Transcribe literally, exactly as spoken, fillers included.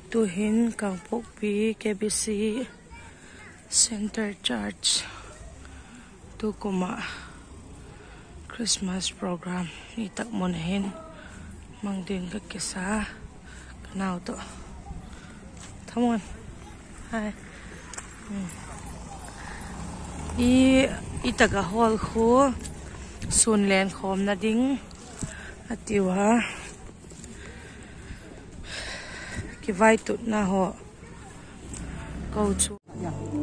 Tu'hin Kangpokpi K B C Centre Church tukum ah Christmas program i tak mun ah hin mang ding ka kisa, ka nau tawh. Thamuan. I tak ah hall khu sun lenkhawmna ding a tiu a, kivaitutna haw, kochuam